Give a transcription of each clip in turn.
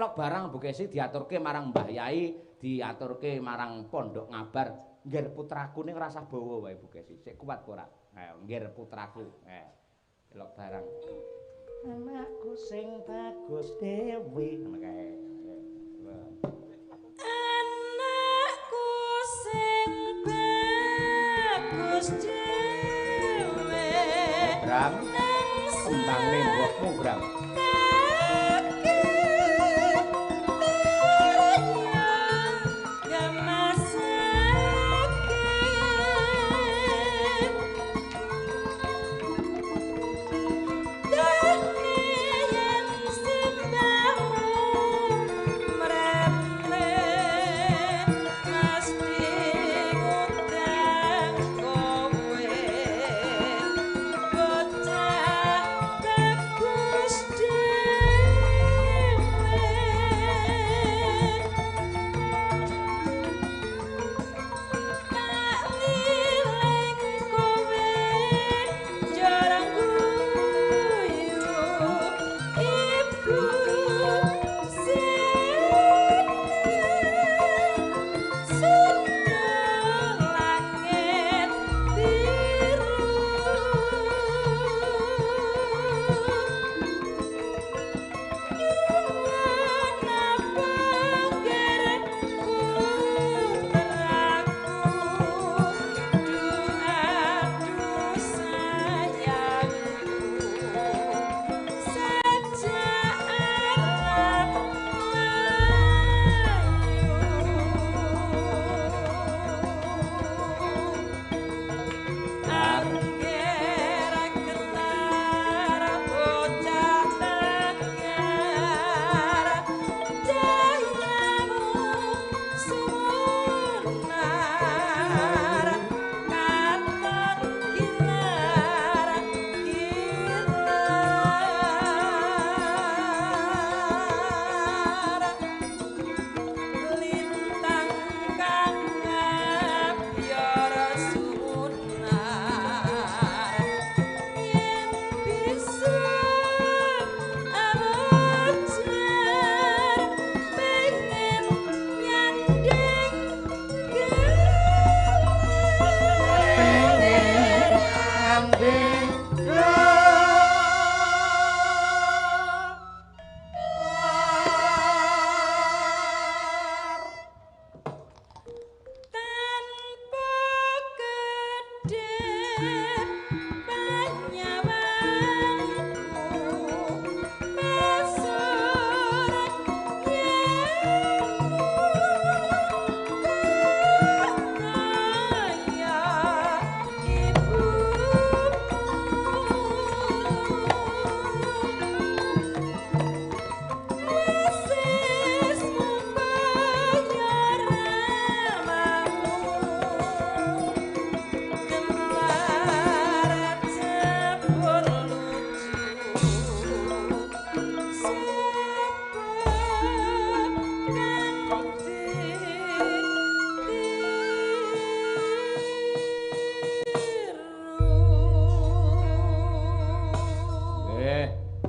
elok barang Bu Kesi diaturke marang Mbah Yai, diaturke marang Pondok Ngabar. Nggir putraku ning ora usah bawa wae Bu Kesi. Sik kuat ora? Ayo nggir putraku. Elok barang. Anakku sing bagus dhewe ngono kae. Anakku sing bagus dhewe. Bram, kembangne mbokmu, Bram.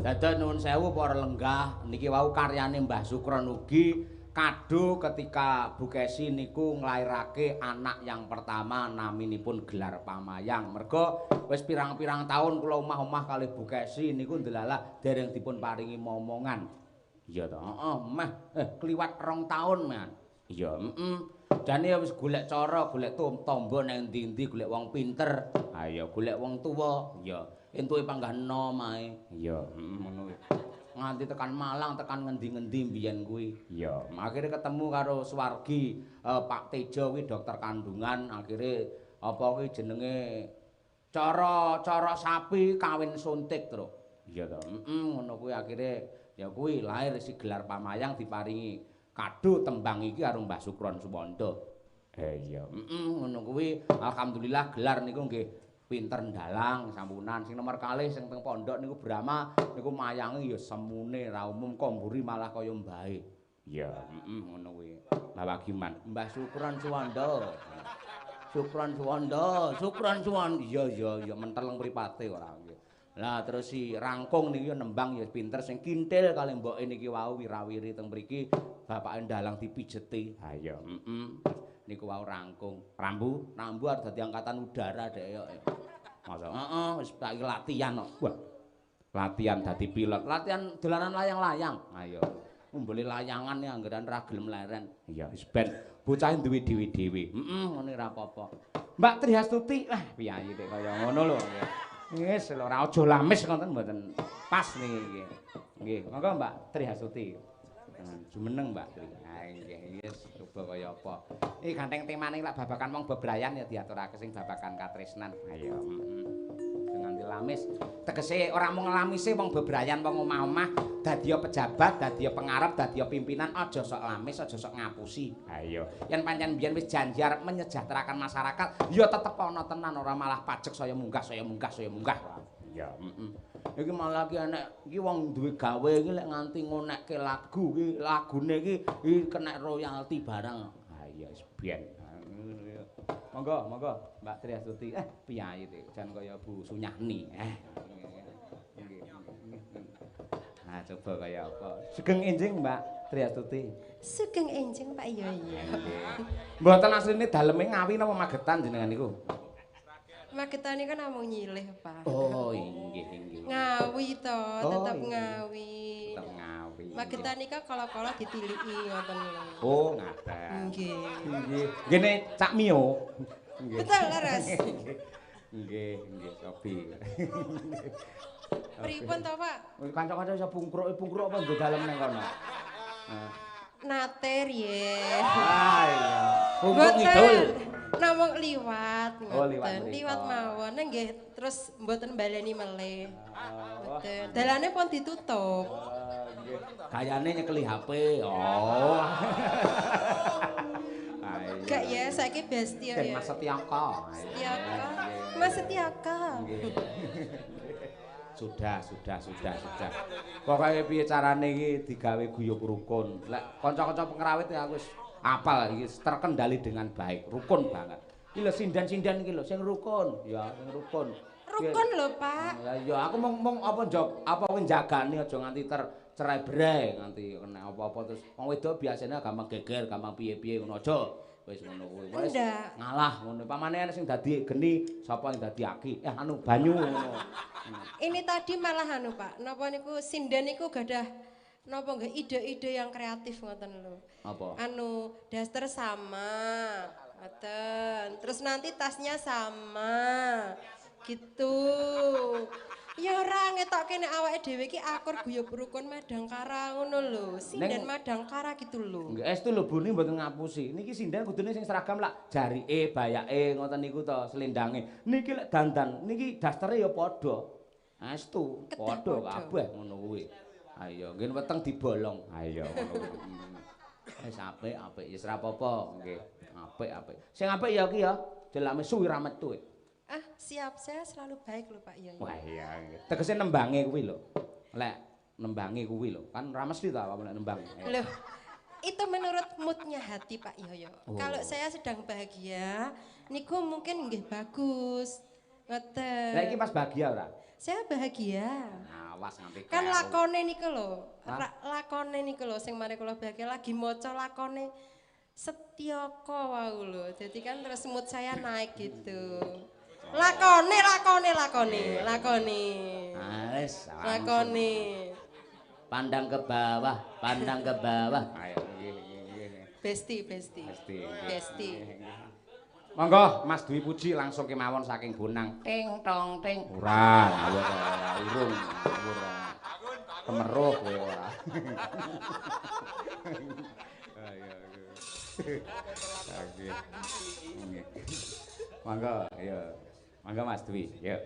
Dados nuwun sewu para lenggah niki wau karyane Mbah Sukron ugi kado ketika Bu Kesi niku nglairake anak yang pertama naminipun Gelar Pamayang. Mergo wis pirang-pirang taun kula omah-omah kalih Bu Kesi niku ndelalah dereng dipun paringi momongan. Iya to? Heeh, meh kliwat 2 taun, Man. Iya, heeh. Jane wis golek cara, golek tombo nang endi-endi, golek wong pinter. Ha iya, golek wong tuwa. Iya. Entuke panggah enom ae. Iya, ngono kuwi. Nganti tekan Malang, tekan ngendi-ngendi mbiyen kuwi. Iya, akhire ketemu karo Suwargi, Pak Tejo kuwi dokter kandungan, akhire apa kuwi jenenge cara-cara sapi kawin suntik, Truk. Iya to. Heeh, ngono kuwi akhire ya kuwi lahir si Gelar Pamayang diparingi kado tembang iki karo Mbah Sukron Suwanda. Iya, heeh, ngono kuwi alhamdulillah gelar niku nggih pinter ndalang sampunan. Sing nomor kalih sing teng pondok niku Brahma niku mayange ya semune ra umum komburi malah kaya mbahe. Iya, heeh, ngono kuwi. Mbah Wagiman, Mbah Sukron Suwanda. Sukron Suwanda, Sukron Suwanda. Iya, iya, iya menteleng mripate ora nggih. Lah terus si Rangkung niki nembang ya pinter sing kintil kalih mboke niki wau wirawiri teng mriki bapake ndalang dipijeti. Ha iya, heeh. Niku wau Rangkung. Rambu, Rambu arep dadi angkatan udara dhek yo. Masa heeh wis tak latihan kok. Wah. Latihan dadi pilot, latihan dolanan layang-layang. Ayo. Umbule layangan ya anggeran ra gelem leren. Iya wis ben bocah duwe dhewe-dhewe. Heeh, ngene ora apa-apa. Mbak Trihastuti, wah piyayi tek kaya ngono lho. Wis lho ora aja lamis ngoten mboten pas niki nggih. Nggih, monggo Mbak Trihastuti. Jumeneng Mbak Tri. Ha nggih, wis coba kaya apa. Iki ganteng temane lak babakan wong bebrayan ya diaturake sing babakan katresnan. Ayo. Nganti lamis. Tegese ora mung lamise wong bebrayan wong omah-omah dadi pejabat, dadi pengarep, dadi pimpinan aja sok lamis, aja sok ngapusi. Ha iya. Yen pancen biyen wis janji arep menyejahterakan masyarakat, ya tetep ana tenan ora malah pajek saya munggah, saya munggah, saya munggah. Iya, heeh. Iki malah iki enek iki wong duwe gawe iki lek nganti ngonekke lagu iki lagune iki kena royalti barang. Ha iya wis biyen. Monggo, monggo Mbak Triastuti. Piyayi iki jan kaya Bu Sunyahni. Nah, coba kaya apa? Sugeng enjing Mbak Triastuti. Sugeng enjing Pak Yoyo. Mboten asline daleme Ngawi napa Magetan jenengan niku? Magetan niku namung nyilih, Pak. Oh, inggih inggih. Ngawi to, tetep Ngawi. Tetep Ngawi. Magetan niku kala-kala ditiliki ngoten lho. Oh, ngaten. Nggih. Nggih. Ngene Cak Mio. Nggih. Betul, leres. Nggih, nggih, Sobi. Pripun to, Pak? Kanca-kanca iso pungkruk-pungkruk apa nggo dalem nang kono? Nate riyen. Ah iya. Pungkruk ngidul. Namung liwat ngoten. Oh, liwat mawon nggih terus mboten baleni melih. Mboten. Dalane pun ditutup. Nggih. Gayane nyekeli HP. Oh. Gak ya, saiki besti ya. Mas Setiaka. Setiaka. Mas Setiaka. Sudah. Pokoke piye carane iki digawe guyub rukun. Lek kanca-kanca pengrawit ya aku wis apal iki terkendali dengan baik, rukun banget. Iki lho sinden-sinden iki lho sing rukun, ya sing rukun. Rukun lho, Pak. Ya iya, aku mung apa apa kowe njagani aja nganti tercerai-berai, nganti kena apa-apa terus wong wedok biasanya gampang geger, gampang piye-piye ngono aja. Wis ngono kuwi. Wis ngalah ngono. Pamane sing dadi geni, sapa sing dadi aki? Anu banyu ngono. Ini tadi malah anu, Pak. Napa niku sinden niku gadah napa nggih ide-ide yang kreatif ngoten lho. Apa? Anu daster sama. Ngoten. Terus nanti tasnya sama. Gitu. Ya ora ngetokke nek awake dhewe iki akur guyub rukun madangkara ngono lho. Sinden madangkara gitu lho. Nggih, estu lho Buni mboten ngapusi. Niki sinden kudune sing seragam lak jarike, bayake ngoten niku to, selendange. Niki lek dandan, niki dastere ya padha. Estu, padha kabeh ngono kuwi. Ayo, nggih weteng dibolong. Ayo ngono kuwi. Wis apik, apik. Ya ora apa-apa, nggih. Apik, apik. Sing apik ya iki ya, jelame suwi ra metu. Ah, siap. Saya selalu baik lho, Pak Yoyo. Wah, iya. Tegese nembange kuwi lho. Lek nembange kuwi lho, kan ora mesti ta apa lek nembang. Loh, itu menurut moodnya hati Pak Yoyo. Oh. Kalau saya sedang bahagia, niku mungkin nggih bagus. Ngoten. Lah iki pas bahagia ora? Saya bahagia. Awas nganti. Kan lakone niku lho. Lakone niku lho sing mari kula bahagia lagi maca lakone Setiaka wau lho. Jadi kan terus mood saya naik gitu. Lakone, lakone, lakone, lakone. Wis, lakone. Pandang ke bawah, pandang ke bawah. Ayo, nggih. Besti, besti. Besti. Monggo Mas Dwi Puji langsung kemawon saking Bonang. Ting tong ting. Ora, ora urung, ora. Kemeruh kowe ora. Ayo. Oke. Monggo, ayo. Mangga Mas Dwi, yuk.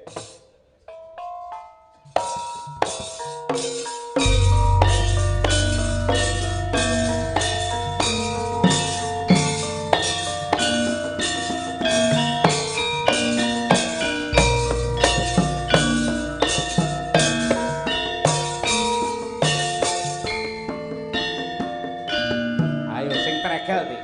Ayo sing tregel, Tik.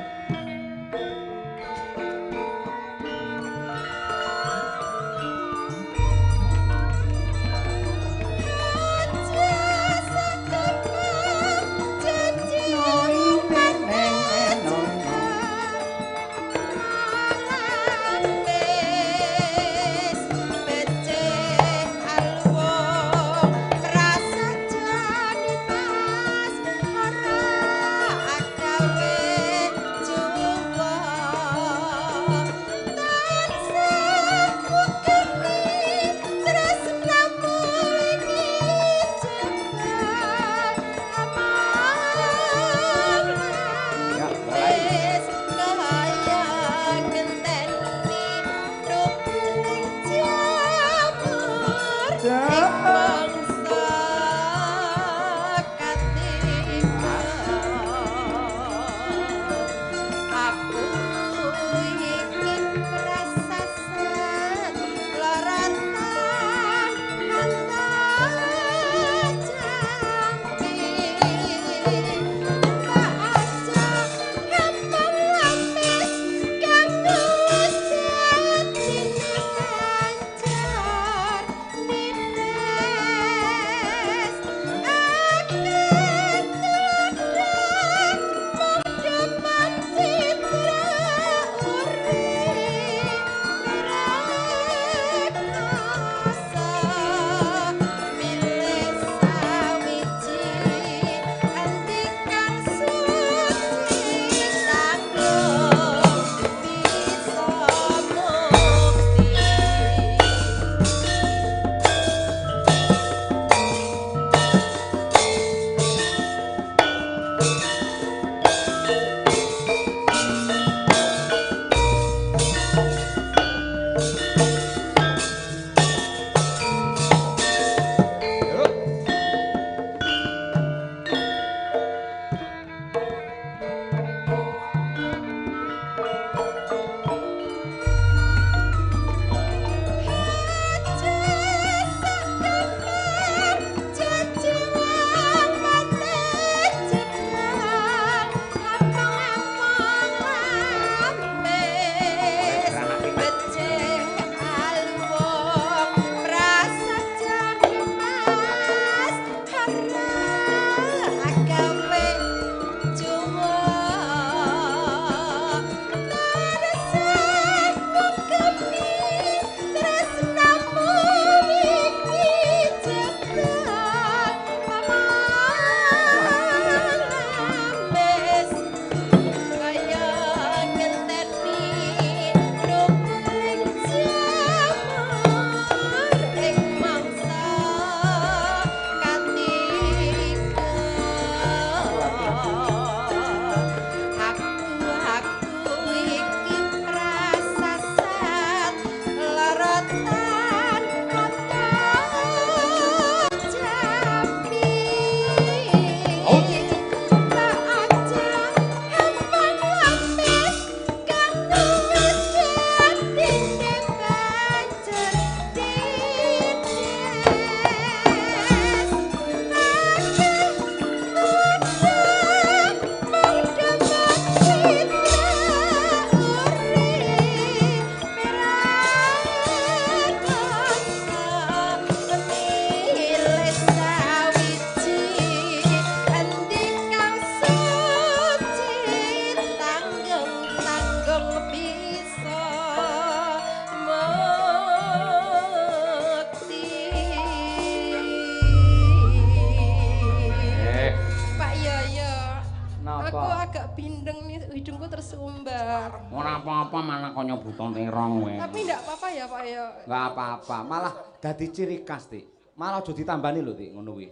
tersumbat. Ora apa-apa malah kaya buta terong kowe. Tapi ndak apa-apa ya, Pak ya. Enggak apa-apa, malah dadi ciri khas, Tik. Malah aja ditambani lho, Tik, ngono kuwi.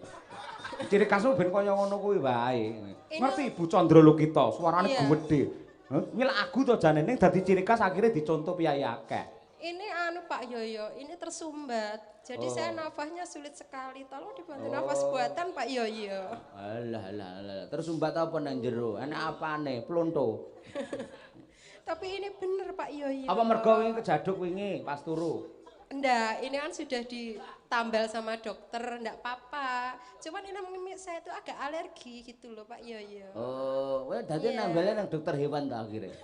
Ciri khasmu ben kaya ngono kuwi wae. Ngerti Ibu Candra Lukita, suarane gedhe. Kuwi lak agu to jane ning dadi ciri khas akhire dicontoh piyayi akeh. Ini anu Pak Yoyo, ini tersumbat. Jadi saya nafasnya sulit sekali. Tolong dibantu nafas buatan Pak Yoyo. Alah alah alah. Tersumbat apa nang jero? Enek apane? Plonto. Tapi ini bener Pak Yoyo. Apa mergo wingi kejaduk wingi pas turu? Ndak, ini kan sudah ditambal sama dokter, ndak apa-apa. Cuman ini saya itu agak alergi gitu loh Pak Yoyo. Oh, wah dadi nambelnya nang dokter hewan ta akhirnya.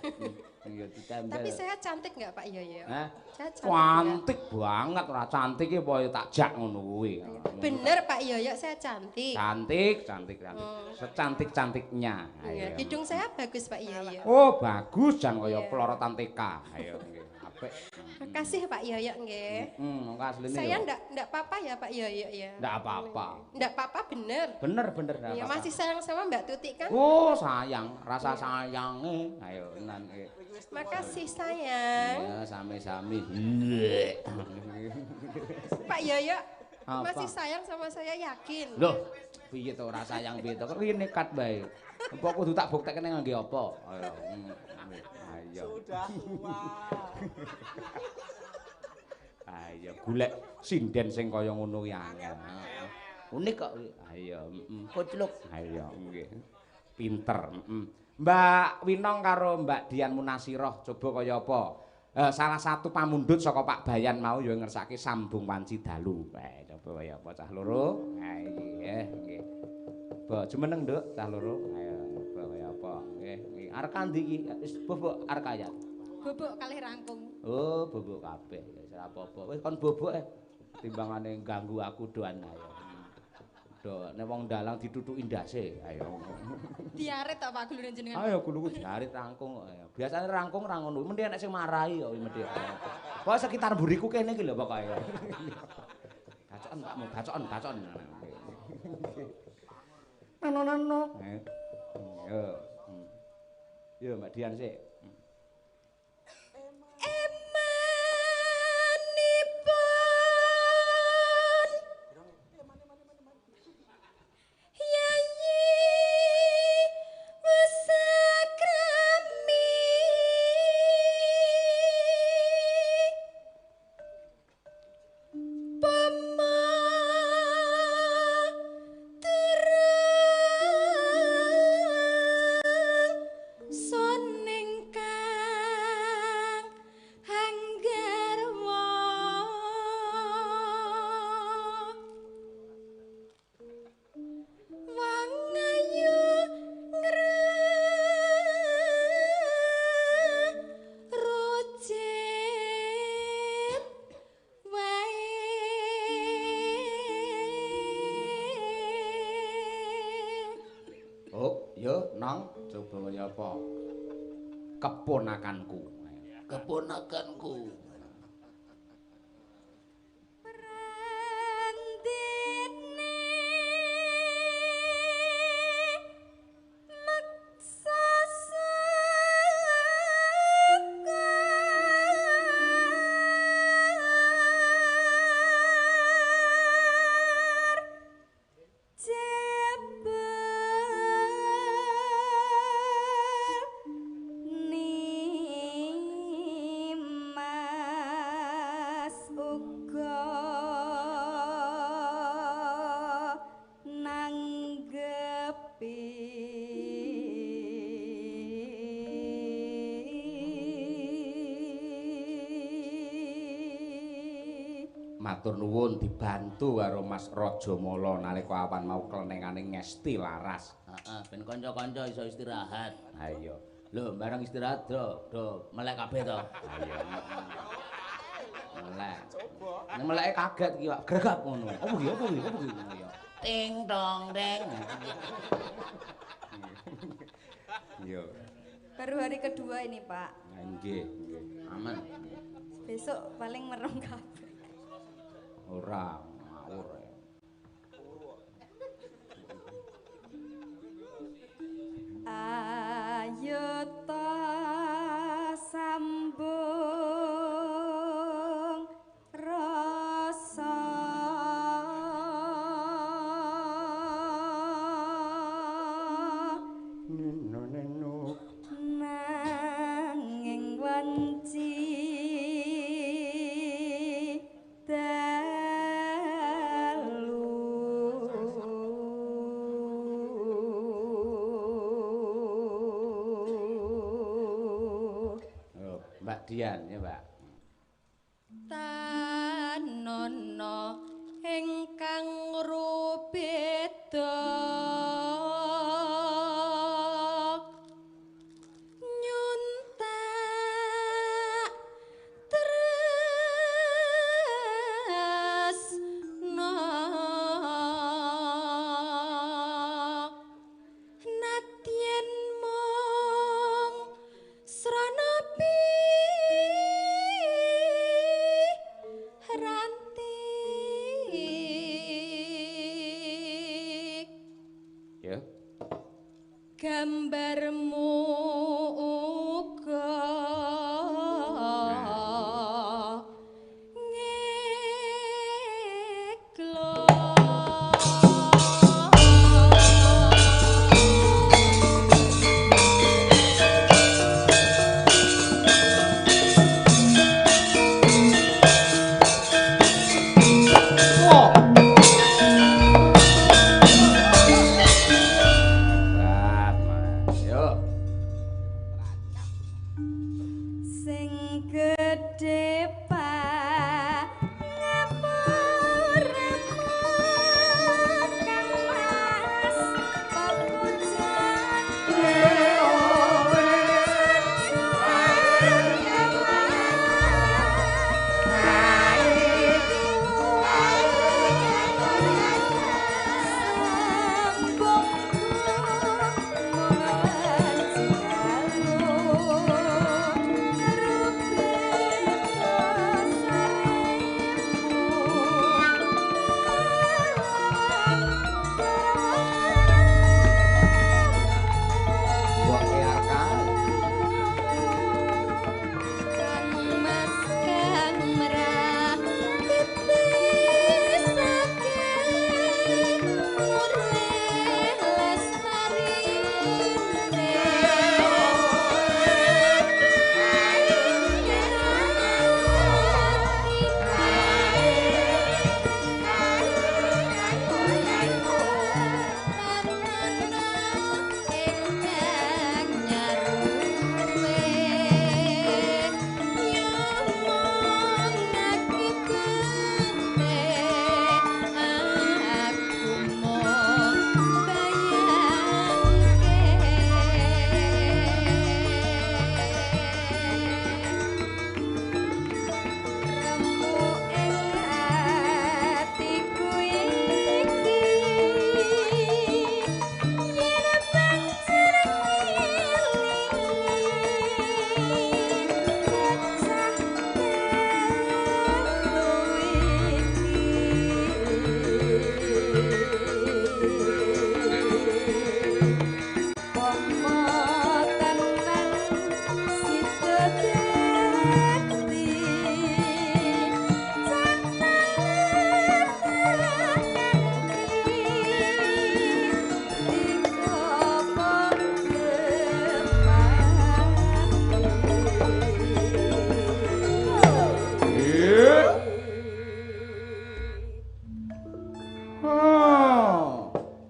Iya ditambal. Tapi saya cantik nggak Pak Yoyo? Hah? Saya cantik banget, ora cantik iki pokoke tak jak ngono kuwi. Bener Pak Yoyo, saya cantik. Cantik, cantik, cantik. Secantik-cantiknya. Iya, hidung saya bagus Pak Yoyo. Oh, bagus jan kaya pelorotan TK. Ayo nggih. Apik. Makasih Pak Yoyo nggih. Heeh, saya ndak apa-apa ya Pak Yoyo ya. Ndak apa-apa. Ndak apa-apa bener. Bener bener ndak apa-apa. apa. Masih sayang sama Mbak Tuti kan? Oh, sayang, rasa sayange. Ayo tenan. Makasih sayang. Ya, sami-sami. Pak Yoyo masih sayang sama saya yakin. Loh, piye to ora sayang piye to? Kok iki nekat bae. Apa kudu tak buktekne ngangge apa? Ayo. Ayo. Sudah tua. Ayo golek sinden sing kaya ngono kuwi angel. Unik kok. Ayo, kocluk. Ayo nggih. Pinter, Mbak Winong karo Mbak Dian Munasiroh coba kaya apa? Salah satu pamundhut saka Pak Bayan mau ya ngersake sambung wanci dalu. Coba kaya apa cah loro? Ha iki nggih. Bo jumeneng Nduk cah loro. Ayo coba kaya apa? Nggih, nggih. Arek ndi iki? Wis bobok arek kaya. Bobok kalih rangkung. Oh, bobok kabeh. Wis ora apa-apa. Wis kon bobok timbangane ganggu aku doan ayo. Do nek wong dalang ditutuki ndase. Ayo. Diarit ta Pak gulune jenengan? Ayo guluku diarit rangkung kok. Biasane rangkung ra ngono. Mendhi enek sing marahi kok mendhi. Pokoke sekitar mburiku kene iki lho pokoke. Bacoken Pakmu, bacoken, bacoken. Nano-nano. Yo. Yo Mbak Dian sik. Coba kaya apa? Keponakanku. Keponakanku. Matur nuwun dibantu karo Mas Rajamala nalika awan mau klenengane ngesti laras. Heeh, ben kanca-kanca iso istirahat. Ha iya. Lho, bareng istirahat do, do melek kabeh to. Ha iya. Melek. Nek meleke kaget iki, Pak. Gregap ngono. Apa iki? Apa iki? Apa iki? Ngono ya. Ting tong deng. Iya. Baru hari kedua ini, Pak. Nggih, nggih. Aman. Besok paling merem kabeh. Ora ngawur. Ayo ta Mbak Dian ya, Mbak. Tanono ingkang rubeda nyuntak tresna nadyan mung srana piranti. Ya. Gambarmu uga ngeklo. Berat, Mas. Yo. Sing gedhe pangapuramu Kang Mas pepujan. Mbok Arka. Kang Mas kang merah titisake murih lestarine. Remu ing atiku iki yen pancen ngelingi pecah telu iki. Pomo tenan sida dadi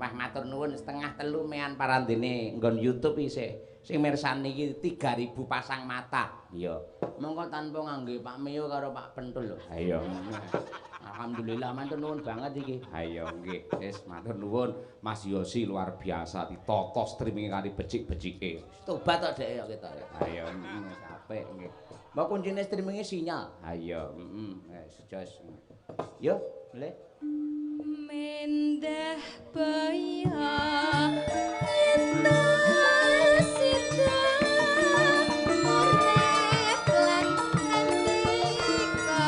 Wah, matur nuwun 2:30 mean parandene nggon YouTube isih. Sing mirsani iki 3000 pasang mata. Iya. Monggo tanpa ngangge Pak Mio karo Pak Pentul lho. Ayo. Alhamdulillah matur nuwun banget iki. Ayo nggih. Wis matur nuwun Mas Yosi luar biasa ditata streaming kali becik-becike. Tobat tok dhek ya ketok. Ayo wis apik nggih. Mbok kuncine streaminge sinyal. Ayo, heeh. Wis jos. Yo, boleh. Mendah baya yen sida murih lan andika.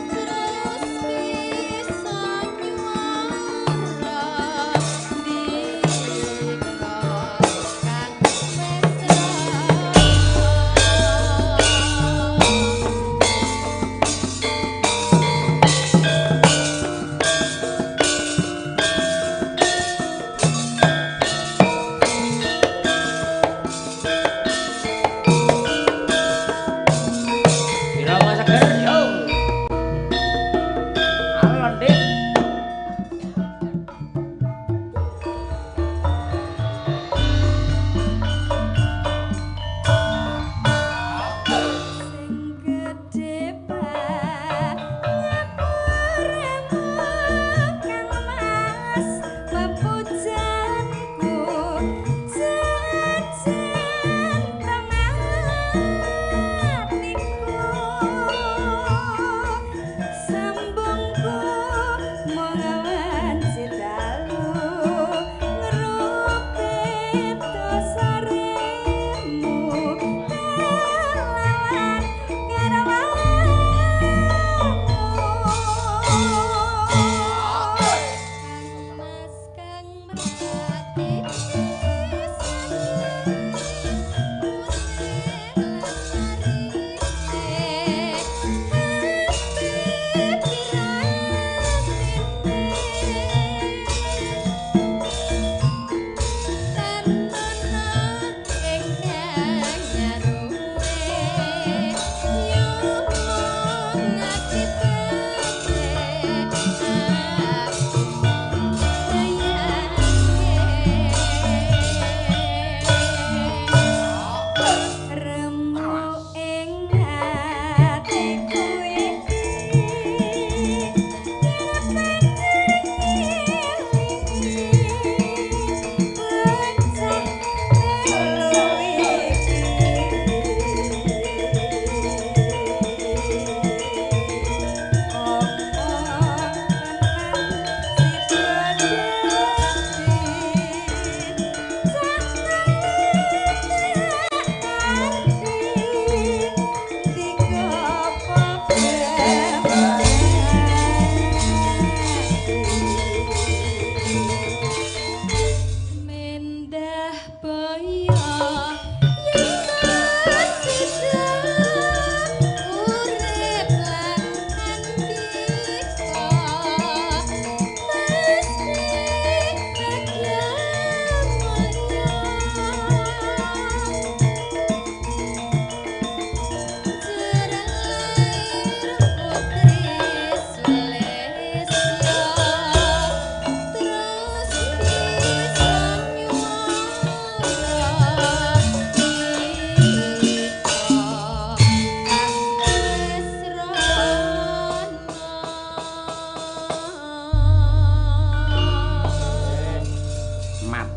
Terus bisa nyuwara.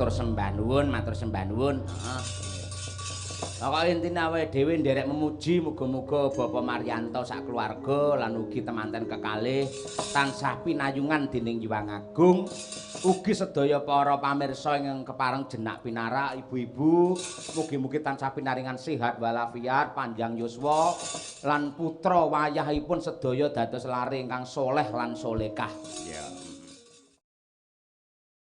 Matur sembah nuwun, matur sembah nuwun. Heeh. Pokoke intine awake dhewe nderek memuji muga-muga Bapak Maryanto sak keluarga lan ugi temanten kekalih tansah pinayungan dening Hyang Agung. Ugi sedaya para pamirsa ingkang kepareng jenak pinarak ibu-ibu mugi-mugi tansah pinaringan sehat walafiat, panjang yuswa lan putra wayahipun sedaya dados lare ingkang soleh lan solekah. Iya.